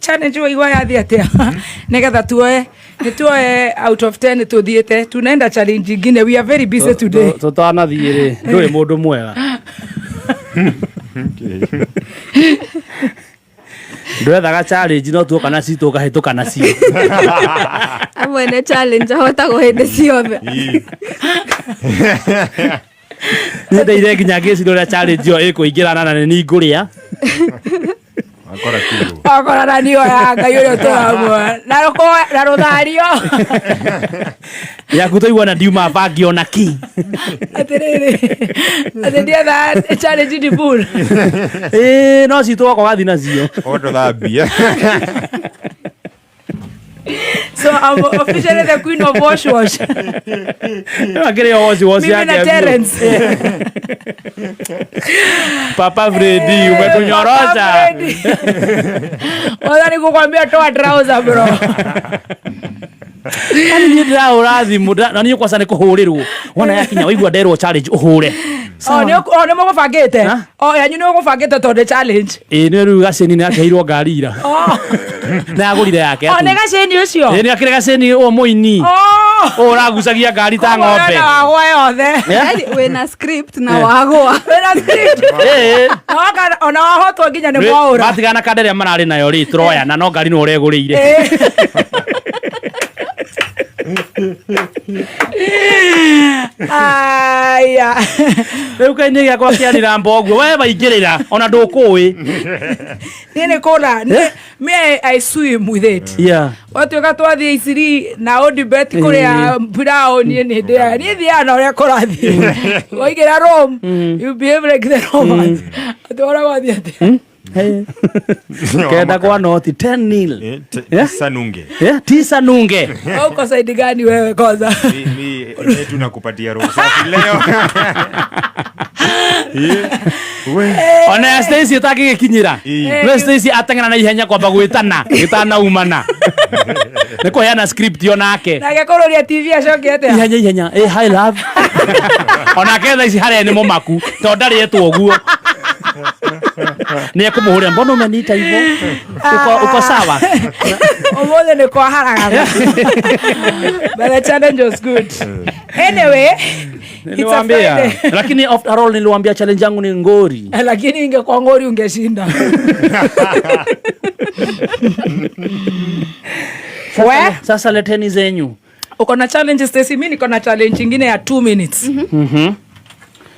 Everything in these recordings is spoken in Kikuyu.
Challenge waigua yathi atia? Nigetha tuoe, nĩ tuoe out of 10 tuthiĩte, tunaenda challenge ingine. We are very busy today. Tũtanathiĩ rĩ, ndũrĩ mũndũ mwega. Ndwethaga challenge no tuoka na citũ ũkahĩtũka nacio. Amwe nĩ challenge ahotagwo hĩndĩ ciothe. Niĩ ndeire nginya ngĩciria ũrĩa challenge ĩyo ĩkũingĩrana na nĩ niĩ ngũrĩa. Wakora kiugo. Wakora na niyo ya Ngai ũrĩa ũtũramua na na rũthario. Yaku twaiguana ndiuma bangi ona ki. Atĩrĩrĩ, atĩ ndietha challenge ni full. Ĩĩ no citũ woka ũgathiĩ nacio. Ondo thambia. So I'm officially the queen of wash wash. Akĩrĩ o wash wash Mimi na yake biũ. Terence. Papa Freddy umetunyorosha. Papa Freddy. Kwanza nikukwambia toa trouser bro. Yani niĩ ndĩrahũra thimũ na niĩ kwanza nĩ kũhũrĩrwo wona yakinya waigua nderwo challenge ũhũre. Oh, nĩ oh, nĩ mũgũbangĩte. Ha? Oh, yanyu nĩ mũgũbangĩte tondũ challenge. Ĩĩ nĩ rĩu gacĩni nĩ akeheirwo ngari ira. Oh, Nĩ agũrire yake. oh nĩ gacĩni ũcio. Ĩĩ nĩ akĩrĩ gacĩni ũyũ mũini. Oh. Ũyũ ũragucagia ngari ta ng'ombe. Ũrona wagwa yothe. Yaani wĩna script na wagũa. Wĩna script. Ĩĩ. Na waka ona wahotwo nginya nĩ mwaũra. Matigana kanda ĩrĩa mararĩ nayo rĩ tũroya na no ngari nĩ ũregũrĩire. Aya. Rĩu kainĩ gĩakwa kĩanĩra mboguo we waingĩrĩra ona ndũkũĩ. Niĩ nĩ kũra. Me I swim with it. Yeah. Watuĩka twathiĩ Isiri na Odibet kũrĩa pilau niĩ nĩ ndĩaga. Niĩ thiaga na ũrĩa kũrathiĩ. Waingĩra Rome, you behave like the Romans. Atĩ ũrĩa gwathiĩ atĩa? Kenda kwa noti 10 nil. Yeah? Tisa nunge. Yeah, tisa nunge. Wewe Uko side gani wewe kwanza? Mi tunakupatia roho safi leo. Eh, we. Ona ya Stacy ũtangĩgĩkinyĩra. Ĩ. No Stacy ateng'era na ihenya kwamba gwĩtana gĩtanaumana. Nĩ kũheana script onake. Nake kũrũria TV acoke atĩa? Ihenya ihenya. Eh, hi love. Onake thaa ici harĩa nĩ mũmaku tondũ ndarĩ etwo ũguo. Nĩ ekũmũhũrĩra mbona umeniita hivyo? Uko sawa? Ũmũthĩ nĩ kwaharagana. But the challenge was good. Anyway, it's a Niliwaambia. Friday. Lakini after all niliwaambia challenge yangu ni ngori. Lakini ingekuwa ngori ungeshinda. We? Sasa leteni zenyu. Uko na challenge Stacy, mimi niko na challenge ingine ya 2 minutes.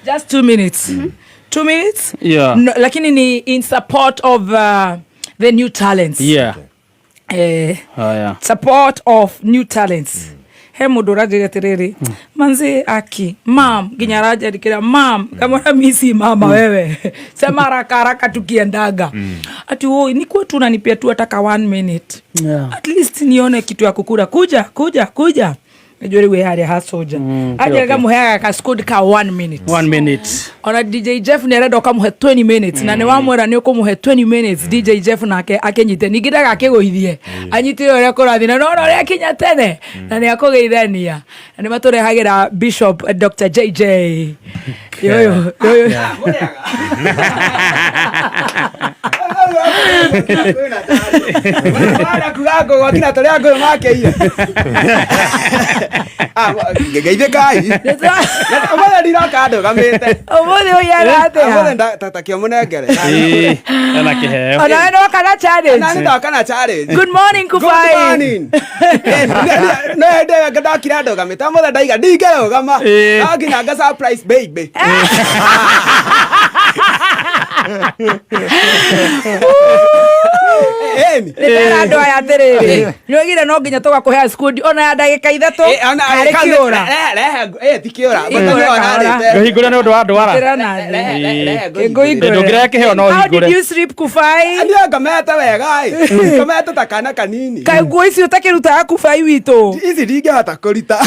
Just 2 minutes. 2 minutes? Yeah. No, lakini ni in support of the new talents. Yeah. Haya. Support of new talents. He mundu uranjĩra atĩrĩrĩ, manzi aki mam nginya aranjandĩkĩra mam kamwĩra misi mama wewe sema haraka haraka tukiendaga ati oi nikuwa tu unanipea tu ataka 1 minute at least nione kitu ya kukura kuja kuja kuja najua rĩu ĩ harĩa ha soja aja gamuheaga ka squad ka 1 minute. 1 minute. Ona DJ Jeff nĩ arenda ũkamũhe 20 minutes na nĩ wamwĩra nĩ ũkũmũhe 20 minutes. DJ Jeff nake akĩnyite ningĩ ndagakĩgũithie anyite ũrĩa kũrathiĩ na nona ũrĩa akinya tene na nĩ akũgeithania na nĩ matũrehagĩra Bishop Dr. JJ yoyo yoyo. Kuga ngũgũ akina tũrĩa ngũyũ makeire ngeithĩkai ũmũthĩ ndiroka ndũgamĩte. Ũmũthĩ ũiyaga ũmũthĩ atĩa? Takio mũnengere. Ĩĩ, ena kĩheo. Ona we ndoka na challenge. Nani ndoka na challenge. Good morning. Good Kufai. morning. No hĩndĩ ĩyo ndokire ndũgamĩte ũmũthĩ ndaiga ndingĩrũgama. Ĩĩ. No nginya nga surprise baby. Ĩni. Ndĩrera andũ aya atĩrĩrĩ, nĩoigire no nginya tũgakũhea squad ona ya ndagĩka 3 karĩ kĩũra. Rehe ti kĩũra. Hingũre kahora. Ngũhingũre nĩ ũndũ wa ndwara. Ndĩra na thĩ. Ĩĩ, ndũngĩrehe kĩheo no How did hingũre. you sleep, Kufai? Niĩ ngomete wega ĩ. Ngomete ta kana kanini. Kaĩ nguo ici ũtakĩrutaga Kufai witũ? Ici ndingĩhota kũruta.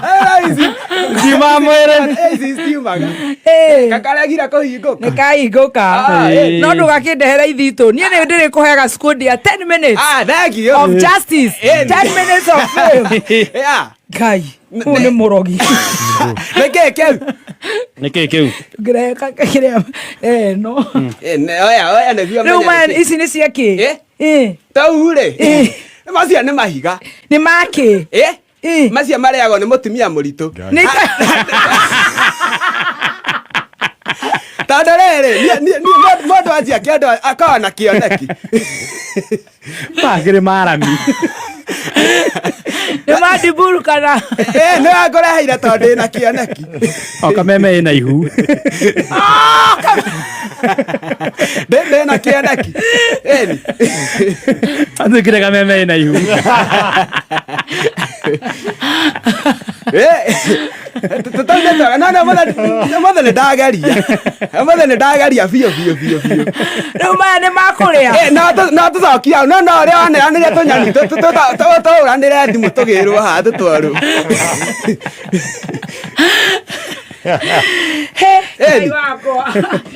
Eh, ici Ngiuma mwĩrĩ. Ici citiumaga. Ĩĩ. Kakaregire kũhingũka. Nĩ kahingũka. Ah, ĩ. No ndũgakĩndehere ithitũ. Niĩ nĩ ndĩrĩkũheaga squad ya 10 minutes Ah, thank you. of justice. Ĩĩ. 10 minutes of fame. Yeah. Ngai ũyũ nĩ mũrogi. Nĩkĩ kĩu? Nä kä kä u? Ngĩreka kĩrĩa no. Eh, oya oya nĩguo Rĩu menye maya nĩkĩ. ici nĩ cia kĩ? Eh? Eh, Tau rĩ, Eh. macio nĩ mahiga. Nĩ makĩ? Eh? Eh. Macio marĩagwo nĩ mũtumia mũritũ. Nĩ Tondũ rĩrĩ, niĩ mũndũ anjia kĩndũ akoragwo na kĩoneki. Mangä rä marami. Nĩ mandiburu kana? Eh, nĩ wangũreheire tondũ ndĩna kĩoneki. O kameme ä na ihu. Ndĩna kĩoneki. Ĩni. Atuä kä re kameme ä na ihu. Eh, tũtaunĩte wega. No, no, ũmũthĩ nĩ ndageria. Ũmũthĩ nĩ ndageria biũ biũ biũ biũ. Rĩu maya nĩ makũrĩa? Eh, no tũcokie hau. No ũrĩa waneanire tũnyoni tũhũranĩre thimũ tũgĩrwo haha tũtwarwo. He, Ĩni. Ngai wakwa.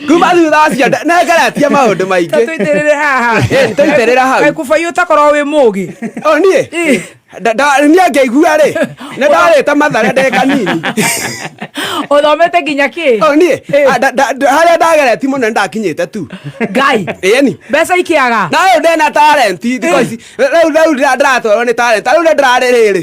Kuma thutha ũcio nĩngeretie maũndũ Ta maingĩ. tũitĩrĩre haha. Eh, tũitĩrĩre hau. Kaĩ kũbaiĩ ũtakorwo wĩ mũgĩ? O niĩ? Ĩ. Niĩ ngĩigua rĩ, nĩ ndarĩte Mathare ndĩ kanini. Ũthomete nginya kĩ? O niĩ? Ĩ. Ah, harĩa ndageretie mũno nĩ ndakinyĩte tu. Ngai. Ĩni. Mbeca ikĩaga? Na rĩu ndĩna talent thikũ ici. Rĩu ndĩratwarwo nĩ talent. Rĩu nĩ ndĩrarĩ rĩrĩ.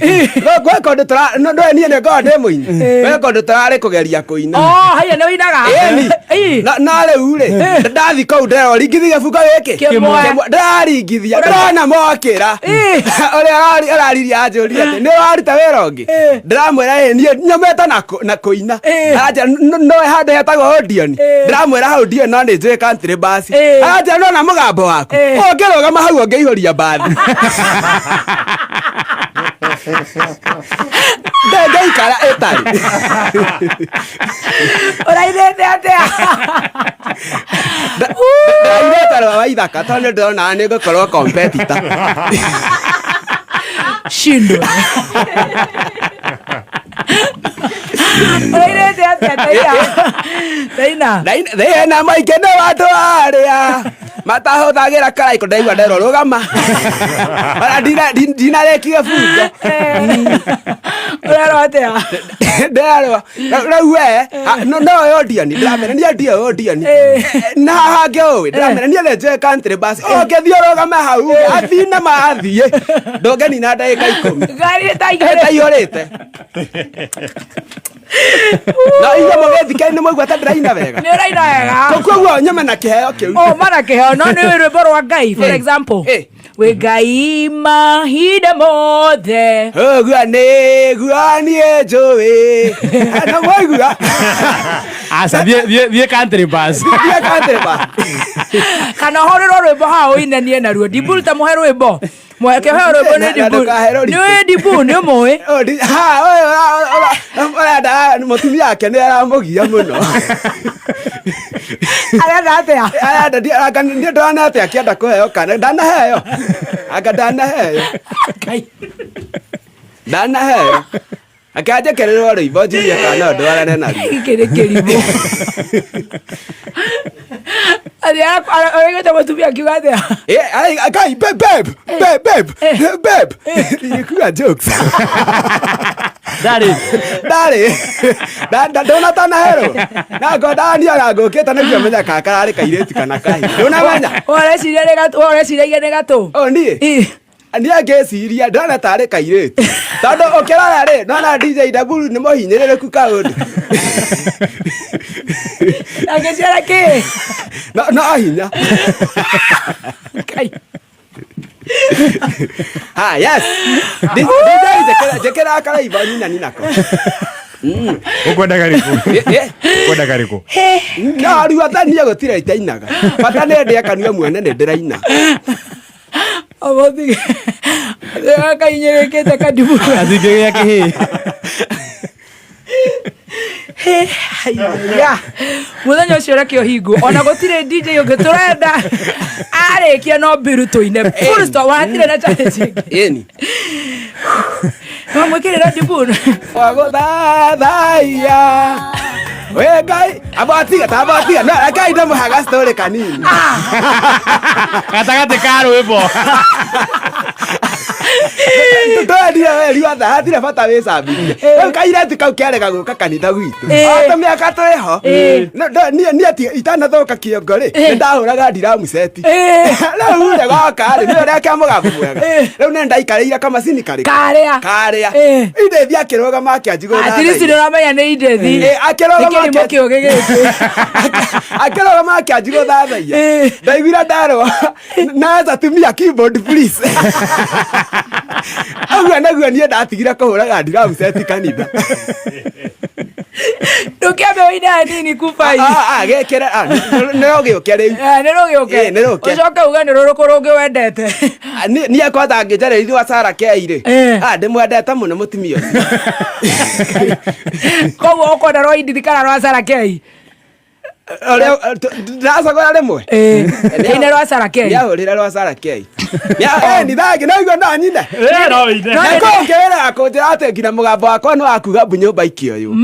Gwĩ kũndũ ndũĩ niĩ nĩ ngoragwo ndĩ mũini. Gwĩ kũndũ tũrarĩ kũgeria kũina. Oh, haiya nĩ ũinaga? Ĩni. Ĩ. Na rĩu rĩ, ndathi kũu ndĩrerwo ringithia gĩbungo gĩkĩ. Kĩmwe. Ndĩraringithia, ndĩrona mokĩra. Ĩ. Ũrĩa araririe anjũria atĩ, nĩ ũraruta wĩra ũngĩ? Ĩ. Ndĩramwĩra ĩ niĩ nyumĩte na kũina. Ĩ. Aranjĩra no handũ hetagwo Odeon. Ĩ. Ndĩramwĩra hau ndiũĩ no nĩ njũĩ country bus. Ĩ. Aranjĩra nĩwona mũgambo waku? Ĩ. Ũngĩrũgama hau ũngĩihũria mbathi. Ndĩngĩikara ĩtarĩ. Ũrainĩte atĩa? Ndainĩte rwa Waithaka tondũ nĩ ndĩrona nĩ ngũkorwo competitor. Shindwe. Ũrainĩte atĩa Taina? Taina. Thĩna maingĩ nĩ andũ arĩa matahũthagĩra karaiko ndaigua nderwo rũgama. Ona ndinarĩkia gĩbungo. Ũrerwo atĩa? Nderwo rĩu we no ũyũ Odion ndĩramera niĩ ndiũĩ Odion. Na haha ngĩũĩ ndĩramera niĩ nĩ njũĩ country bus. Ũngĩthiĩ ũrũgame hau athii na mathiĩ ndũngĩnina ndagĩka 10. Ngari ĩtaihũrĩte. Ĩtaihũrĩte. No inyuĩ mũgĩthikĩrĩria nĩ mwaigua ta ndĩraina wega. Nĩ ũraina wega. Koguo nyume na kĩheo kĩu. Oh, mana kĩheo no nĩ ũĩ rwĩmbo rwa Ngai for example. Eh. Wĩ Ngai mahinda mothe. Ũguo nĩguo niĩ njũĩ. Na mwaigua. Aca thiä country bus. Thiĩ country bus. Kana ũhũrĩrwo rwĩmbo haha ũinanie naruo. Dibul ta mũhe rwĩmbo. Mweke ũheo rwĩmbo nĩ Na Dibul. ndũkahe rũritũ. Nĩ ũĩ Dibul nĩ ũmũĩ. Oh, ha, ũyũ ũrenda mũtumia wake nĩ aramũgia mũno. Arenda atĩa? Arenda anga niĩ ndĩrona atĩ akĩenda kũheo kana ndanaheo. Anga ndanaheo. Ngai. Ndanaheo. Akanjĩkĩrĩrwo rwĩmbo njigue kana no ndwarane naruo. Gĩkĩ nĩ kĩrimũ. Arĩgĩte mũtumia akiuga atĩa? Eh, Ngai, babe, babe, babe, babe, babe. Ilikuwa jokes. Ndarä Ndarĩ. Ndonatanaherwo. Na ngo ndaniaga ngũkĩte nĩguo menya kana kararĩ kairĩtu kana kahĩĩ. Ndũnamenya? Ũreciria nĩ gatũ, ũreciragia nĩ gatũ. O niĩ. Ĩ. Niĩ ngĩciria ndona tarĩ kairĩtu. Tondũ ũkĩrora rĩ, ndona DJ Daburu nĩ mũhinyĩrĩrĩku kaũndũ. Angĩciara kĩ? No hinya. Ngai. Ha, yes. DJ njĩkĩra karaimbo nyina ninako. Ũkwendaga rĩkũ? Ũkwendaga rĩkũ? No rĩu ata niĩ gũtirĩ itainaga. Bata nĩ ndĩe kanua muone nĩ ndĩraina. Ũmũthĩ kainyĩrĩkĩte kadiburu. atingä gä a kä hä. Haiya. Mũthenya ũcio reke ũhingwo ona gũtirĩ DJ ũngĩ tũrenda arĩkia no mbiru tũine full stop watirĩ na challenge ĩngĩ. Ĩni. No mwĩkĩrĩre Dibul. Wagũthathaiya. We Ngai, amba tiga, ta amba tiga. No, Ngai ndamũhaga story kanini. Gatagatä ka rwä mbo. Ndũĩ Ndĩrire weri wa thaa hatirĩ bata wĩcambithie. Rĩu kairĩtu kau kĩarega gũka kanitha gwitũ. O tũmĩaka twĩho. Niĩ niĩ itanathũka kĩongo rĩ, nĩ ndahũraga ndiramu seti. Rĩu rĩ goka rĩ, nĩ ũrĩa kĩa mũgambo mwega. Rĩu nĩ ndaikarĩire kamacini karĩkũ? Karĩa. Karĩa. Indethi akĩrũgama akĩanjigũra. At least nĩ ũramenya nĩ indethi. Akĩrũgama Nĩ kĩrimũ kĩũgĩ gĩkĩ. Akĩrũgama akĩanjigũthathaia. Ndaiguire ndarwa naweza tumia keyboard please. Ũguo nĩguo niĩ ndatigire kũhũraga ndiramu seti kanitha. Ndũkĩambe ũine hanini kubai. Gĩkĩre nĩ rũgĩũke rĩu. Nĩ rũgĩũke. Nĩ rũke. Ũcoke uge nĩ rũrũkũ rũngĩ wendete. Niĩ kwanza ngĩnjarĩria rwa Sarah K rĩ. Ndĩmwendete mũno mũtumia ũcio. Koguo ũkwenda rwa Edith kana rwa Sarah K? Ũrĩa ndĩracagũra rĩmwe. Ĩne rwa Sarah K. Nĩahũrĩre rwa Sarah K. Nĩ thangi no igua no nyine. No ine. Na kũngĩwĩra kũnjĩra atĩ nginya mũgambo wakwa nĩ wakuga mbu nyũmba ikĩoywo.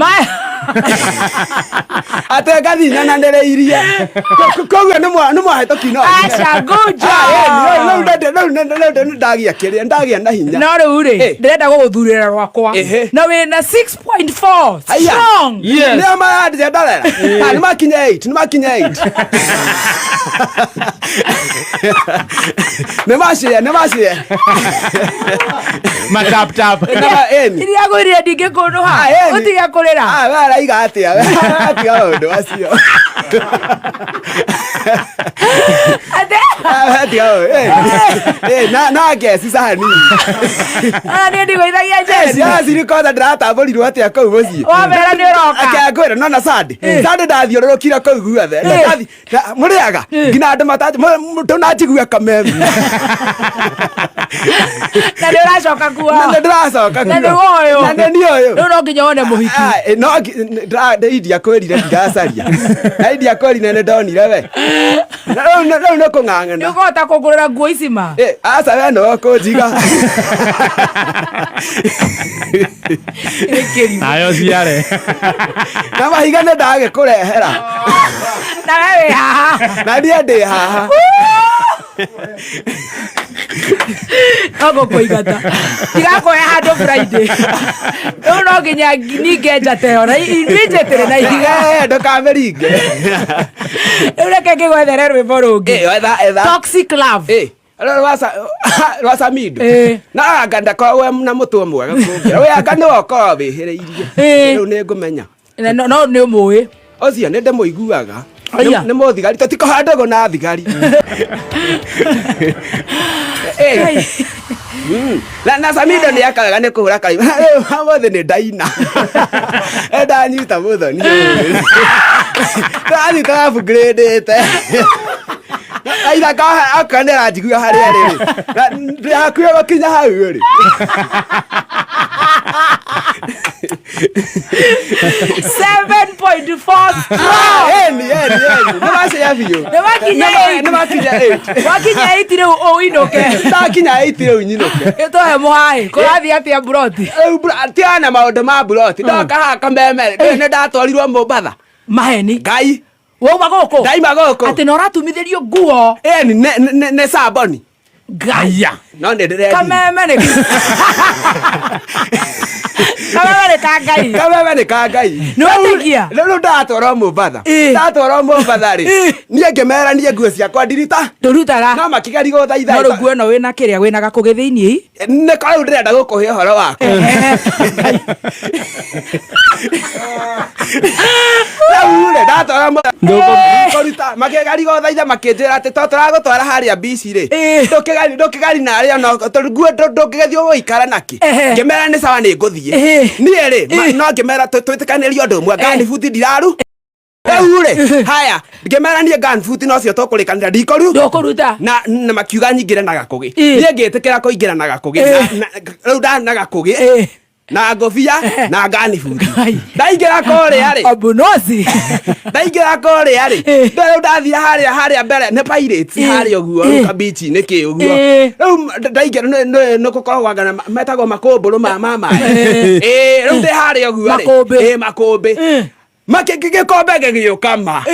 Atĩ ngathiĩ nyananĩrĩirie. Koguo nĩ mwahĩtũki no. Aca good job. Rĩu nĩ ndagĩa kĩrĩa ndagĩa na hinya. No rĩu rĩ, ndĩrenda gũgũthurĩra rwakwa. Na wĩna 6.4 strong. Yes. Nĩo marandĩra ndarera. Nĩ makinya 8, nĩ makinya 8. Nĩ macie, nĩ macie. Matap tap. Iria ngwĩrire ndingĩkũnũha. Ũtige kũrĩra. We araiga atĩa? We atiga maũndũ macio. Ate. Atiga na ngeci hanini. Niĩ ndigũithagia njeci. Ciana cirĩ kwanza ndĩratambũrirwo atĩa kũu mũciĩ. Wamera nĩ ũroka. Akĩngwĩra nona Sunday. Sunday ndathiũrũrũkire kũu guothe. Mũrĩaga nginya andũ matanji ndũnanjigua kameme. Na nĩ ũracoka kuo. Na nĩ ndĩracoka Na nĩ ũyũ. Na nĩ niĩ ũyũ. Rĩu no nginya wone mũhiki. No india kwĩrire ndiracaria. Na india kwĩrire nĩ ndonire we. Rĩu nĩ kũng'ang'ana. Nĩ ũkũhota kũngũrĩra nguo ici ma? Aca we no kũnjiga. Nayo ciare. Na mahiga nĩ ndagĩkũrehera. Na we wĩ haha. Na niĩ ndĩ haha. No ngũkũingata. Ndigakuoya handũ Friday. Rĩu no nginya ninge njata ĩyo na immediately na ihiga. Ndũkamĩringe. Rĩu reke ngĩgwethere rwĩmbo rũngĩ. Etha. Toxic love. Rwa Samido. Na anga ndakoragwo na mũtwe mwega kũngĩra. We anga nĩwe ũkoragwo wĩhĩrĩirie. Rĩu nĩ ngũmenya. No nĩ ũmũĩ. Ũcio nĩ ndĩmũiguaga. Nĩ mũthigari tũtikũhandagwo na thigari. Na Samido nĩ akaga nĩ kũhũra karĩma. Rĩu ũmũthĩ nĩ ndaina. Ndanyita mũthoni. Ndanyita upgrade-ĩte. Aira aka nĩ aranjigua harĩa rĩ. Ndĩ hakuhĩ gũkinya hau rĩ. 7.4 strong. Eni. Nĩ macia biũ. Nĩ wakinya 8. Nĩ wakinya 8. Wakinya 8 rĩu ũinũke. Ndakinya 8 rĩu nyinũke. Ĩtũhe mũhaĩ. Kũrathiĩ atĩa mburoti? Rĩu tigana na maũndũ ma mburoti. Ndoka haha kameme. Nĩ ndatwarirwo Mombatha. Maheni. Ngai. Wauma gũkũ? Ndaima gũkũ. Atĩ na ũratumithĩrio nguo. Eni nĩ saboni. Ngai. No nĩ ndĩrendirie. Kameme nĩ Kameme nĩ ka Ngai. Kameme nĩ ka Ngai. Nĩ wetĩkia? Rĩu ndatwarwo Mombatha. Ndatwarwo Mombatha rĩ. Niĩ ngĩmera niĩ nguo ciakwa ndirita. Ndũrutaga. No makĩgeria gũthaitha. No rĩu nguo ĩno wĩna kĩrĩa wĩna gakũgĩ thĩiniĩ. Nĩ ko rĩu ndĩrenda gũkũhe ũhoro wakwa. Rĩu rĩ ndatwara kũruta makĩgeria gũthaitha makĩnjĩra atĩ to tũragũtwara harĩa bici rĩ. Ndũkĩgari na arĩa no tondũ nguo ndũngĩgĩthiĩ ũgũikara nakĩ. Ngĩmera nĩ sawa nĩ ngũthiĩ. Niĩ rĩ no ngĩmera twĩtĩkanĩrie ũndũ ũmwe ngani buti ndiraru. Rĩu rĩ haya ngĩmera niĩ ngani buti nocio tũkũrĩkanĩra ndikũru. Ndũkũruta. Na makiuga nyingĩre na gakũgĩ. Niĩ ngĩtĩkĩra kũingĩra na gakũgĩ. Rĩu nda na gakũgĩ. Na ngobia na ngani buti. Ndaingĩra kũrĩa rĩ. Abunosi. Ndaingĩra kũrĩa rĩ. Rĩu ndathiĩ harĩa mbere nĩ Pirates harĩa ũguo rĩu kabichi-inĩ kĩ ũguo. Rĩu ndaingĩra nĩ gũkoragwo anga metagwo makũmbũrũ ma maĩ. Rĩu ndĩ harĩa ũguo rĩ. Makũmbĩ. Makũmbĩ. Gĩkombe gĩgĩũka ma.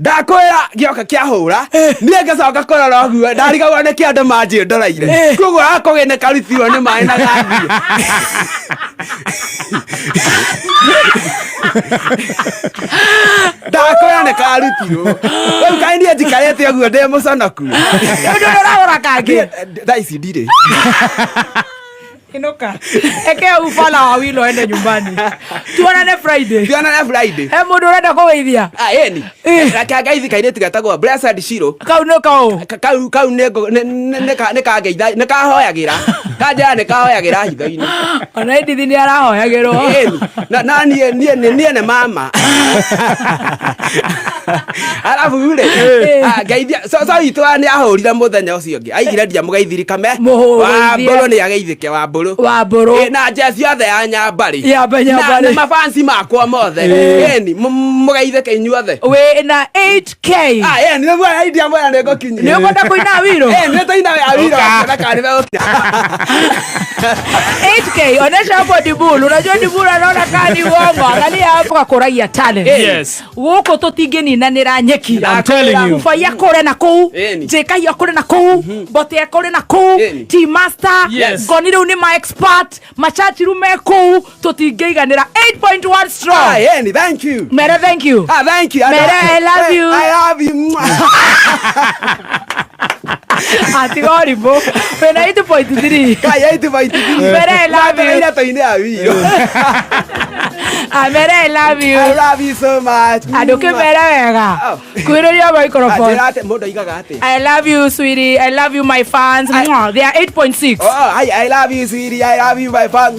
Ndakwĩra gĩoka kĩahũra niĩ ngĩcoka kũrora ũguo, ndarigagwo nĩ kĩ andũ manjĩ ndoreire, koguo gakũgĩ nĩ karutirwo nĩ maĩ na gathiĩ. Ndakwĩra nĩ karutirwo. Rĩu kaĩ niĩ njikarĩte ũguo ndĩ mũconoku. Rĩu ndũrĩ ũragũra kangĩ? Thaa ici ndirĩ. Inuka, eke ufala wa wilo ende nyumbani. Tuonane Friday. Tuonane Friday. He mũndũ ũrenda kũgeithia? Ah, ĩni. Eh. Reke ngeithi kairĩtu getagwo Blessed Shiro. Kau nĩ kau? Kau nĩ kangeitha, nĩ kahoyagĩra, kanjĩra nĩ kahoyagĩra hitho-inĩ. Ona Edithi nĩ arahoyagĩrwo. Ĩni. Na niĩ nĩ mama. Arabu rĩ, ah, ngeithia so witũ nĩ ahũrire mũthenya ũcio ũngĩ, aigire ndiamũgeithiri kame. Mũhũgeithie. Wambũrũ nĩ ageithĩke, Wambũrũ. Wambũrũ. Ĩ, na njeci yothe ya Nyambarĩ. Ya Nyambarĩ. Na mafansi makwa mothe. Ĩni, mũgeithĩke inyuothe. Wĩ na 8K. Ah, ĩni, nĩguo ndiamwĩra nĩ ngũkinyia. Nĩ ũkwenda kũina Wiro? Eh, nĩ tũina Awilo na kana nĩ 8K, onesha hapo Dibulu. Unajua Dibulu anaona kaa ni uongo. Angalia hapo kakũragia talent. Yes. Gũkũ tũtingĩninanĩra nyeki. I'm telling you. Ubai akũre na kũu, Ĩni. Njĩkai akũre na kũu, Mbote akũre na kũu, Ĩni. T Master, Yes. Ngoni rĩu nĩ ma expert, Machachiru me kũu, tũtingĩiganĩra. 8.1 strong. Ah, ĩni, thank you. Mere thank you. Ah, thank you. Mere, I love you. I love you. Atiga ũrimũ. Wĩna 8.3. Kai 8.3. Mere, I love you. Ira tũine Awilo. Ah, mere, I love you. I love you so much. Andũ kĩmere wega. Oh. Kwĩrĩria microphone. Njĩra atĩ mũndũ aigaga atĩ. I love you, sweetie. I love you, my fans. Mwah. They are 8.6. Oh, I love you, sweetie. I love you, my fan.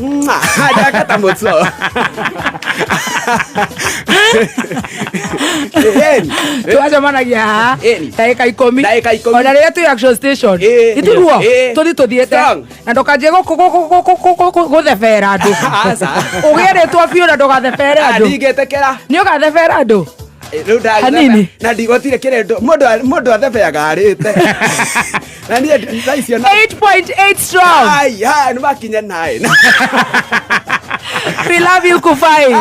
Ndakata mũtso. Ĩni. Twacemanagia haha Ĩni. ndagĩka 10. Ndagĩka 10. Ona rĩrĩa twĩ action station, Ĩ. itiguo Ĩ. tũthi tũthiĩte Strong. na ndũkanjie gũthebera andũ. Aca. Ũgĩe rĩtwa biũ na ndũgathebere Ah, andũ. ndingĩtĩkĩra. Nĩ ũgathebera andũ. Rĩu ndagĩthebe- Hanini. Na ndigũtirĩ kĩrĩ mũndũ athebeaga arĩte. Na niĩ thaa icio na 8.8 strong. Ai, ha, nĩ makinye 9. We love you, Kufai.